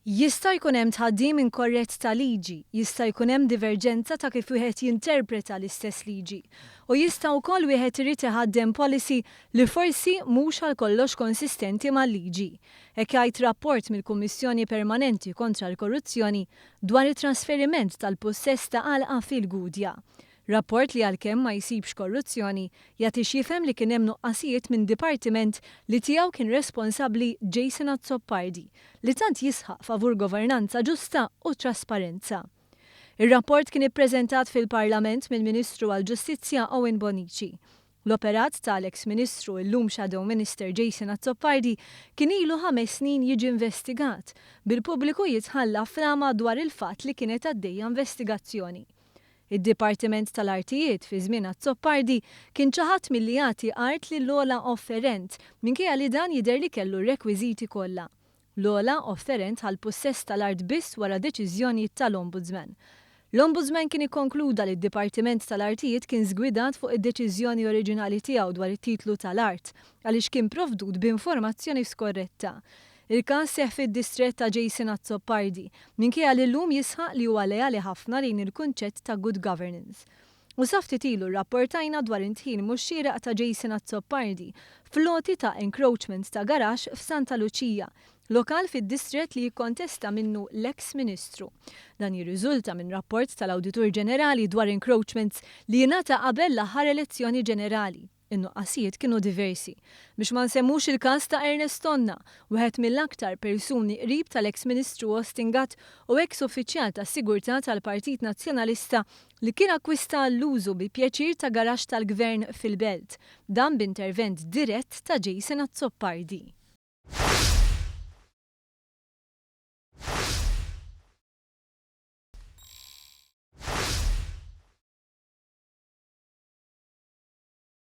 Jista' jkun hemm tħaddim inkorrett ta' liġi, jista' jkun hemm diverġenza ta' kif wieħed jinterpreta l-istess liġi u jista' wkoll wieħed irid iħaddem policy li forsi mhux għal kollox konsistenti mal-liġi. Hekk jgħid rapport mill-Kummissjoni Permanenti kontra l-Korruzzjoni dwar it-trasferiment tal-pussess ta' għalqa fil-Gudja. Rapport li għalkemm ma jsibx korruzzjoni, jagħti x'jifhem li kien hemm nuqqasijiet minn dipartiment li tiegħu kien responsabbli Jason Azzopardi, li tant jisħaq favur governanza ġusta u trasparenza. Ir-rapport kien ippreżentat fil-Parlament mill-Ministru għall-Ġustizzja Owen Bonnici. L-operat tal-eks Ministru illum Shadow Minister Jason Azzopardi kien ilu 5 snin jiġi investigat, bil-pubbliku jitħalla fl-għama dwar il-fatt li kienet għaddejja investigazzjoni. Id-Dipartiment tal-Artijiet fi żmien Azzopardi kien ċaħat milli jagħti art lill-ogħla offerent minkejja li dan jidher li kellu r-rekwiżiti kollha. L-ogħla offerent ħa l-pussess tal-art biss wara deċiżjoni tal-Ombudsman. L-Ombudsman kien ikkonkluda li d-Dipartiment tal-Artijiet kien żgwidat fuq id-deċiżjoni oriġinali tiegħu dwar it-titlu tal-art għaliex kien provdut b'informazzjoni skorretta. Il-każ seħħ fid-distrett ta' Jason Azzopardi, minkejja li llum jisħaq li huwa leali ħafna lejn il-kunċett ta' good governance. U sa ftit ilu rrapportajna dwar indħil mhux xieraq ta' Jason Azzopardi fl-għoti ta' encroachment ta' garaxx f'Santa Luċija, lokal fid-distrett li jikkontesta minnu l-eks Ministru. Dan jirriżulta minn rapport tal-Awditur Ġenerali dwar encroachments li jingħata qabel l-aħħar elezzjoni ġenerali. In-nuqqasijiet kienu diversi. Biex ma nsemmux il-każ ta' Ernest Tonna, wieħed mill-aktar persuni qrib tal-eks Ministru Austin Gatt u eks uffiċjal tas-sigurtà tal-Partit Nazzjonalista li kien akkwista l-użu bi pjaċir ta' garaxx tal-gvern fil-Belt. Dan b'intervent dirett ta' Jason Azzopardi.